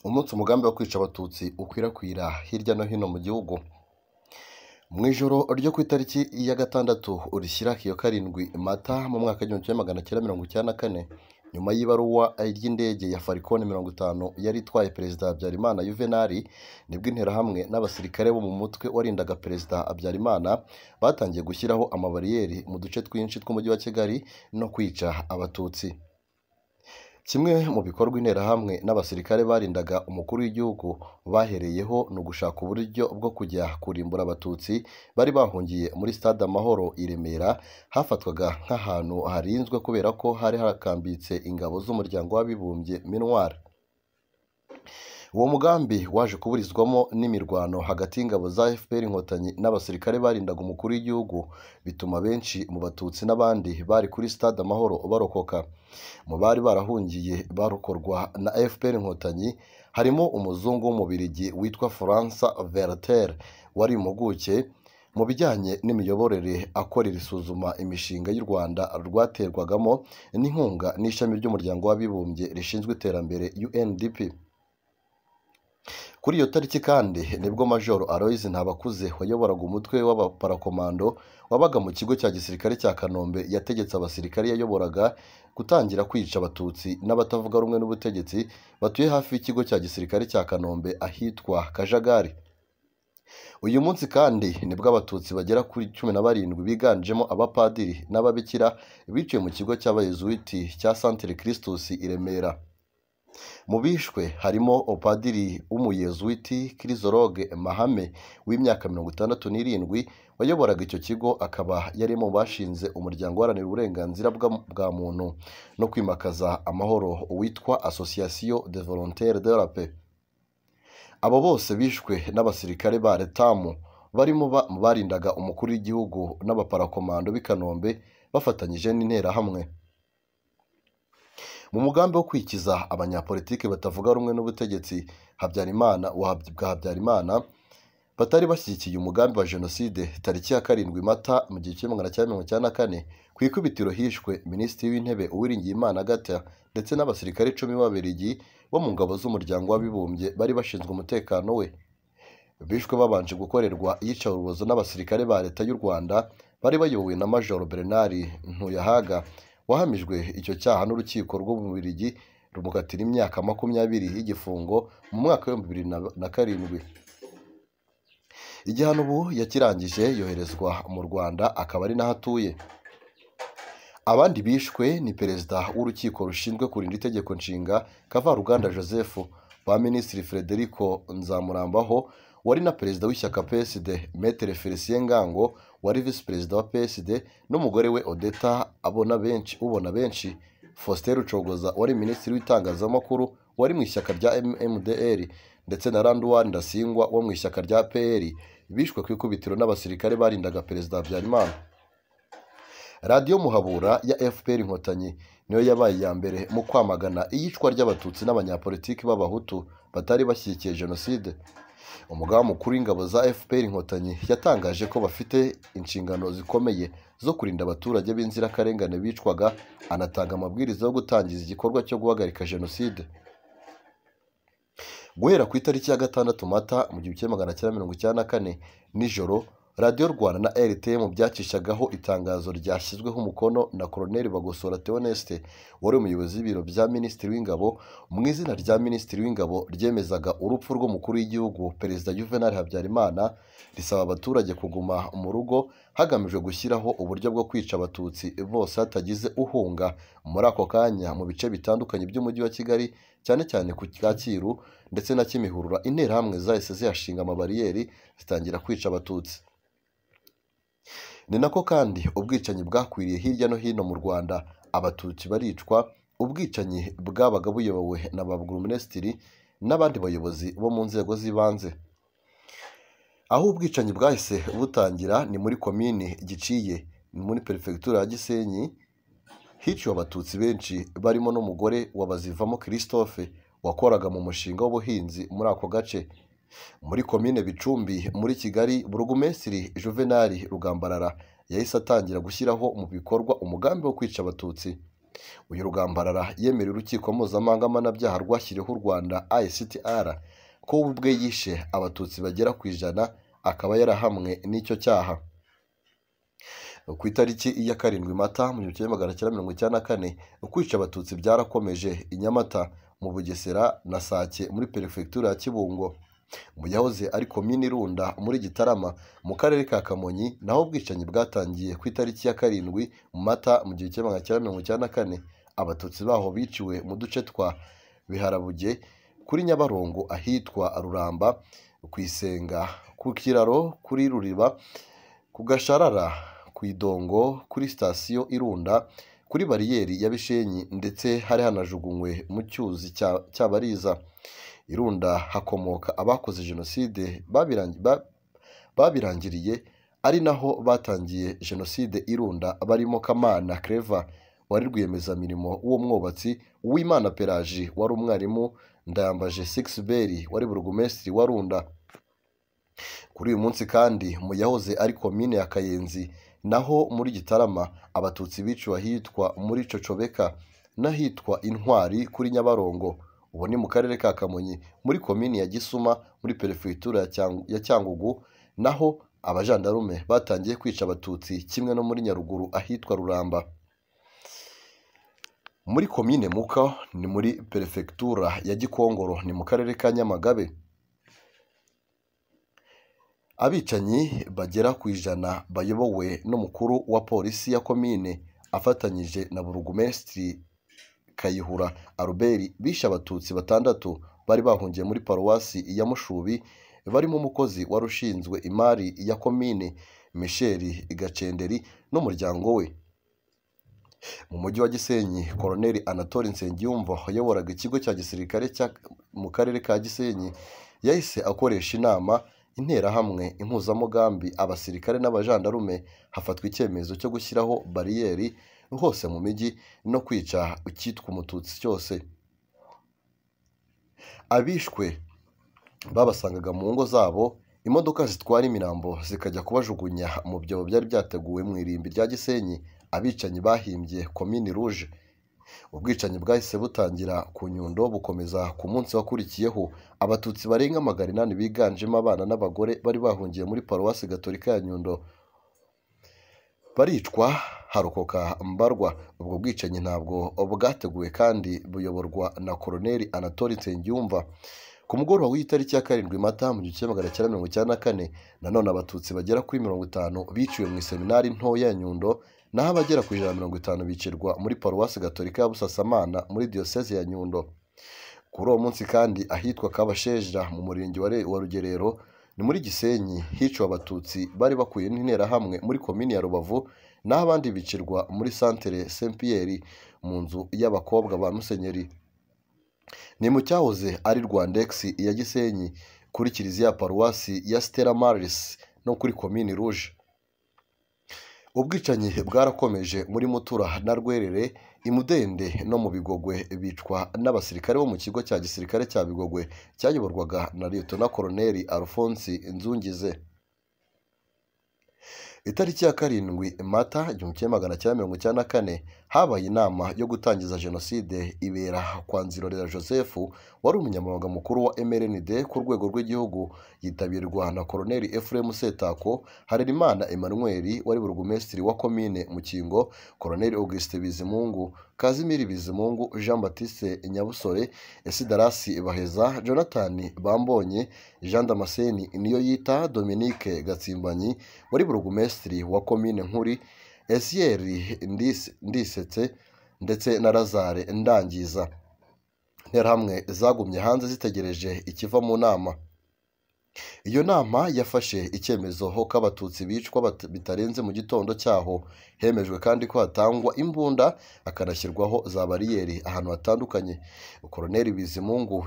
Umunsi umugambi wo kwica Abatutsi ukwirakwira hirya no hino mu gihugu. Mu ijoro ryo ku itariki ya 6 rishyira iyo 7 Mata mu mwaka 1994, nyuma y'ibaruwa ry'indege ya Falcon 50 yari itwaye Perezida Habyarimana Juvenal, nibwo Interahamwe n'abasirikare bo mu mutwe warindaga Perezida Habyarimana batangiye gushyiraho amabariyeri mu duce twinshi tw'umujyi wa Kigali no kwica Abatutsi. Kimwe mu bikorwa Interahamwe n'abasirikare barindaga umukuru w'igihugu bahereyeho ni ugushaka uburyo bwo kujya kurimbura Abatutsi bari bahungiye muri Stade Amahoro i Remera, hafatwaga nk'ahantu harinzwe kubera ko hari hakambitse ingabo z'umuryango w'abibumbye MINUAR. Uwo mugambi waje kuburizwamo n'imirwano hagati y'ingabo za FPR Inkotanyi n'abasirikare barindaga umukuru w'igihugu, bituma benshi mu Batutsi n'abandi bari kuri Stade Amahoro barokoka. Mu bari barahungiye barokorwa na FPR Inkotanyi harimo umuzungu w'Umubiligi witwa Francois Verter wari impuguke mu bijyanye n'imiyoborere, akorera isuzuma imishinga y'u Rwanda rwaterwagamo n'inkunga n'ishami ry'umuryango w'abibumbye rishinzwe iterambere UNDP. Kuri iyo tariki kandi nibwo Majoro Aloys Ntabakuze wayoboraga umutwe w'abaparakomando wabaga mu kigo cya gisirikare cya Kanombe yategetse abasirikare yayoboraga gutangira kwica Abatutsi n'abatavuga rumwe n'ubutegetsi batuye hafi y'ikigo cya gisirikare cya Kanombe ahitwa Kajagari. Uyu munsi kandi nibwo Abatutsi bagera kuri 17 biganjemo abapadiri n'ababikira biciwe mu kigo cy'Abayezuwiti cya Centre Christus i Remera. Mu bishwe harimo Padiri w'Umuyezuwiti Chrysologue Mahame w'imyaka 67 wayoboraga icyo kigo, akaba yari mu bashinze umuryango uharanira uburenganzira bwa muntu no kwimakaza amahoro witwa Association des Volontaires de la Paix. Abo bose bishwe n'abasirikare ba Retamu barimo mu barindaga umukuru w'igihugu n'abaparakomando b'i Kanombe bafatanyije n'Interahamwe. Mu mugambi wo kwikiza abanyapolitiki batavuga rumwe n'ubutegetsi Habyarimana bwa Habyarimana batari bashyigikiye umugambi wa Jenoside, tariki ya 7 Mata mu 1994 ku ikubitiro hishwe Minisitiri w'Intebe Uwiringiyimana Agathe ndetse n'abasirikare 10 b'Ababiligi bo mu ngabo z'umuryango w'abibumbye bari bashinzwe umutekano we. Bishwe babanje gukorerwa iyicarubozo n'abasirikare ba Leta y'u Rwanda bari bayobowe na Majoro Bernard Ntuyahaga wahamijwe icyo cyaha n'urukiko rw'Ububiligi rumukatira imyaka 20 y'igifungo mu mwaka wa 2007. Igihano ubu yakirangije yoherezwa mu Rwanda akaba ari naho atuye. Abandi bishwe ni Perezida w'urukiko rushinzwe kurinda itegeko nshinga Kavaruganda Joseph, ba Minisitiri Frederico Nzamurambaho wari na Perezida w'ishyaka PSD, Maître Felicien Ngango wari Visi Perezida wa PSD n'umugore we Odetta ubona benshi, Faustin Rucogoza wari Minisitiri w'itangazamakuru wari mu ishyaka rya MDR ndetse na Randuwari Ndasingwa wo mu ishyaka rya PR, bishwe ku ikubitiro n'abasirikare barindaga Perezida Habyarimana. Radiyo Muhabura ya FPR Inkotanyi niyo yabaye iya mbere mu kwamagana iyicwa ry'Abatutsi n'abanyapolitiki b'Abahutu batari bashyigikiye Jenoside. Umugaba mukuru w'ingabo za FPR Inkotanyi yatangaje ko bafite inshingano zikomeye zo kurinda abaturage b'inzirakarengane bicwaga, anatanga amabwiriza yo gutangiza igikorwa cyo guhagarika Jenoside. Guhera ku itariki ya 6 Mata mu 1994 nijoro, Radiyo Rwanda na RTM byacishagaho itangazo ryashyizweho umukono na Colonel Bagosora Theoneste wari umuyobozi w'ibiro bya Minisitiri w'Ingabo mu izina rya Minisitiri w'Ingabo ryemezaga urupfu rw'umukuru w'igihugu Perezida Juvenal Habyarimana, risaba abaturage kuguma mu rugo hagamijwe gushyiraho uburyo bwo kwica Abatutsi bose hatagize uhunga. Muri ako kanya mu bice bitandukanye by'umujyi wa Kigali cyane cyane ku Kacyiru ndetse na Kimihurura, Interahamwe zahise zihashinga amabariyeri zitangira kwica Abatutsi. Ni nako kandi ubwicanyi bwakwiriye hirya no hino mu Rwanda, Abatutsi baricwa. Ubwicanyi bwabaga buyobowe na ba Burugumesitiri n'abandi bayobozi bo mu nzego z'ibanze. Aho ubwicanyi bwahise butangira ni muri Komini Giciye muri Perefegitura ya Gisenyi, hiciwe Abatutsi benshi barimo n'umugore wa Bazivamo Christophe wakoraga mu mushinga w'ubuhinzi muri ako gace. Muri Komine Bicumbi muri Kigali, Burugumesitiri Juvenal Rugambarara yahise atangira gushyiraho mu bikorwa umugambi wo kwica Abatutsi. Uyu Rugambarara yemereye urukiko mpuzamahanga mpanabyaha rwashyiriweho u Rwanda ICTR ko we ubwe yishe Abatutsi bagera ku 100 akaba yarahamwe n'icyo cyaha. Ku itariki ya 7 Mata mu 1994 kwica Abatutsi byarakomeje i Nyamata, mu Bugesera na Sake muri Perefegitura ya Kibungo, mu yahoze ari Komini Runda muri Gitarama mu karere ka Kamonyi naho ubwicanyi bwatangiye ku itariki ya 7 Mata mu 1994. Abatutsi baho biciwe mu duce twa Biharabuge, kuri Nyabarongo ahitwa Ruramba, ku Isenga, ku Kiraro, kuri Ruriba, ku Gasharara, ku Idongo, kuri Sitasiyo Irunda, kuri Bariyeri ya Bishenyi ndetse hari hanajugunywe mu cyuzi cya Bariza. Irunda hakomoka abakoze Jenoside babirangiriye, ari naho batangiye Jenoside Irunda, barimo Kamana Claver wari rwiyemezamirimo w'umwubatsi, Uwimana Pelagie wari umwarimu, Ndayambaje Sixbert wari burugumesitiri wa Runda. Kuri uyu munsi kandi mu yahoze ari Komine ya Kayenzi naho muri Gitarama Abatutsi biciwe ahitwa muri Cocobeka n'ahitwa Intwari kuri Nyabarongo, ubu ni mu karere ka Kamonyi, muri Komini ya Gisuma muri Perefegitura ya Cyangugu naho abajandarume batangiye kwica Abatutsi, kimwe no muri Nyaruguru ahitwa Ruramba. Muri Komine Muka ni muri Perefegitura ya Gikongoro ni mu karere ka Nyamagabe. Abicanyi bagera ku 100 bayobowe n'umukuru wa polisi ya komine afatanyije na burugumesitiri Kayihura Albert bishe Abatutsi 6 bari bahungiye muri paruwasi ya Mushubi, barimo umukozi wari ushinzwe imari ya komine Michel Gacenderi n'umuryango we. Mu mujyi wa Gisenyi, Koloneli Anatole Nsengiyumva wayoboraga ikigo cya gisirikare mu karere ka Gisenyi yahise akoresha inama interahamwe impuzamugambi abasirikare n'abajandarume, hafatwa icyemezo cyo gushyiraho bariyeri hose mu mijyi no kwica icyitwa Umututsi cyose. Abishwe babasangaga mu ngo zabo, imodoka zitwara imirambo zikajya kubajugunya mu byobo byari byateguwe mu irimbi rya Gisenyi abicanyi bahimbye Komini Rouge. Ubwicanyi bwahise butangira ku Nyundo bukomeza ku munsi wakurikiyeho. Abatutsi barenga 800 biganjemo abana n'abagore bari bahungiye muri Paruwasi Gatolika ya Nyundo baricwa, harokoka mbarwa. Ubwo bwicanyi ntabwo bwateguwe kandi buyoborwa na Koloneli Anatole Nsengiyumva. Ku mugoroba w'itariki ya 7 Mata mu 1994 nanone Abatutsi bagera kuri 50 biciwe mu iseminari ntoya ya Nyundo, naho abagera ku 150 bicirwa muri Paruwasi Gatolika ya Busasamana muri Diyoseze ya Nyundo. Kuri uwo munsi kandi ahitwa Kabasheja mu murenge wa Rugerero ni muri Gisenyi hiciwe Abatutsi bari bakuye n'interahamwe muri Komini ya Rubavu, naho abandi bicirwa muri Santere Saint Pierre mu nzu y'abakobwa ba Musenyeri. Ni mu cyahoze ari Rwandex ya Gisenyi, kuri Kiliziya ya Paruwasi ya Stella Maris no kuri Komini Rouge. Ubwicanyi bwarakomeje muri Mutura na Rwerere, i Mudende no mu Bigogwe bicwa n'abasirikare bo mu kigo cya gisirikare cya Bigogwe cyayoborwaga na Liyetona Koloneli Alphonse Nzungize. Itariki ya 7 Mata 1994 habaye inama yo gutangiza Jenoside ibera kwa Nzirorera Joseph wari umunyamabanga mukuru wa MRND ku rwego rw'igihugu, yitabirwa na Koloneli Ephraim Setako, Harerimana Emmanuel wari burugumesitiri wa Komine Mukingo, Koloneli Augustin Bizimungu, Kazimiri Bizimungu, Jean Baptiste Nyabusore, Esidarasi Baheza, Jonathan Bambonye, Jean Damascene Niyoyita, Dominique Gatsimbanyi wari burugumesitiri wa Komine Nkuri, Esieri Ndisetse ndetse na Lazare Ndangiza. Interahamwe zagumye hanze zitegereje ikiva mu nama. Iyo nama yafashe icyemezo ko Abatutsi bicwa bitarenze mu gitondo cyaho. Hemejwe kandi ko hatangwa imbunda hakanashyirwaho za bariyeri ahantu hatandukanye. Koloneli Bizimungu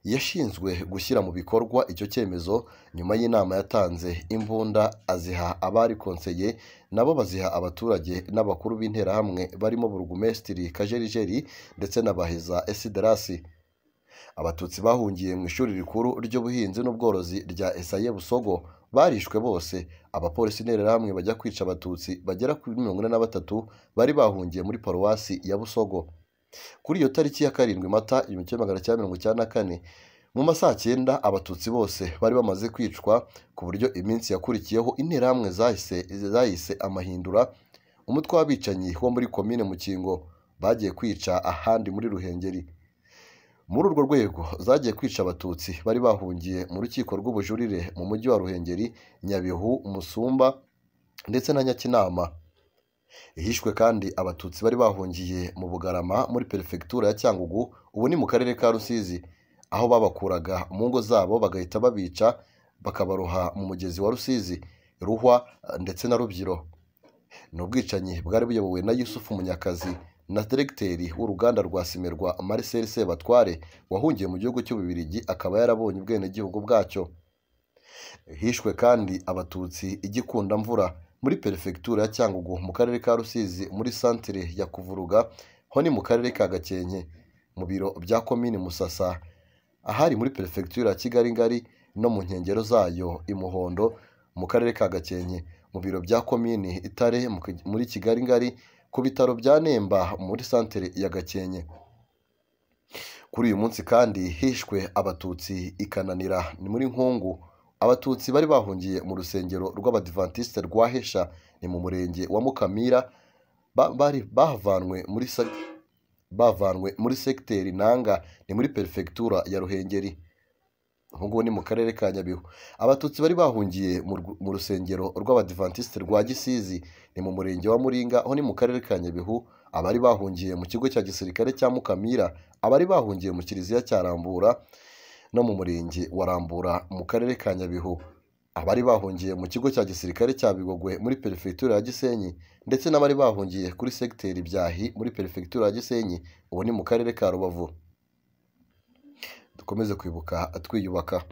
yashinzwe gushyira mu bikorwa icyo cyemezo. Nyuma y'inama yatanze imbunda aziha abari konseye, nabo baziha abaturage n'abakuru b'interahamwe barimo burugumesitiri Kajerijeri ndetse na Baheza Esidarasi. Abatutsi bahungiye mu ishuri rikuru ry'ubuhinzi n'ubworozi rya Esaye Busogo Barishwe bose. Abapolisi n'interahamwe bajya kwica Abatutsi bagera kuri 43 bari bahungiye muri paruwasi ya Busogo. Kuri iyo tariki ya 7 Mata 1994 mu ma saa 9 Abatutsi bose bari bamaze kwicwa, ku buryo iminsi yakurikiyeho interahamwe zahise amahindura umutwe w'abicanyi wo muri komine Mukingo bagiye kwica ahandi muri Ruhengeri. Muri urwo rwego zagiye kwica Abatutsi bari bahungiye mu rukiko rw'ubujurire mu mujyi wa Ruhengeri, Nyabihu, Musumba ndetse na Nyakinama. Hishwe kandi Abatutsi bari bahungiye mu Bugarama muri perefegitura ya Cyangugu, ubu ni mu karere ka Rusizi, aho babakuraga mu ngo zabo bagahita babica bakabaroha mu mugezi wa Rusizi, Ruhwa ndetse na Rubyiro. Ni ubwicanyi bwari buyobowe na Yusufu Munyakazi na diregiteri w'uruganda rwa Simerwa Marcel Sebatware wahungiye mu gihugu cy'Ububiligi akaba yarabonye ubwenegihugu bwacyo. Hishwe kandi Abatutsi i Gikundamvura muri perefegitura ya Cyangugu mu karere ka Rusizi muri santire ya Kuvuruga, ho ni mu karere ka Gakenke, mu biro bya komini Musasa ahari muri perefegitura ya Kigali Ngari no mu nkengero zayo i Muhondo mu karere ka Gakenke, mu biro bya komini Itare muri Kigali Ngari, ku bitaro bya Nemba muri santere ya Gakenke. Kuri uyu munsi kandi hishwe Abatutsi i Kananira ni muri Nkungu. Abatutsi bari bahungiye mu rusengero rw'Abadivantisite rwa Hesha ni mu murenge wa Mukamira, bari bavanwe muri segiteri Nanga ni muri perefegitura ya Ruhengeri, ubu ngubu ni mu karere ka Nyabihu. Abatutsi bari bahungiye mu rusengero rw'Abadivantisite rwa Gisizi ni mu murenge wa Muringa, ho ni mu karere ka Nyabihu. Abari bahungiye mu kigo cya gisirikare cya Mukamira, abari bahungiye mu kiliziya cya Rambura no mu murenge wa Rambura mu karere ka Nyabihu, abari bahungiye mu kigo cya gisirikare cya Bigogwe muri perefegitura ya Gisenyi, ndetse n'abari bahungiye kuri segiteri Byahi muri perefegitura ya Gisenyi, ubu ni mu karere ka Rubavu. Dukomeze kwibuka twiyubaka.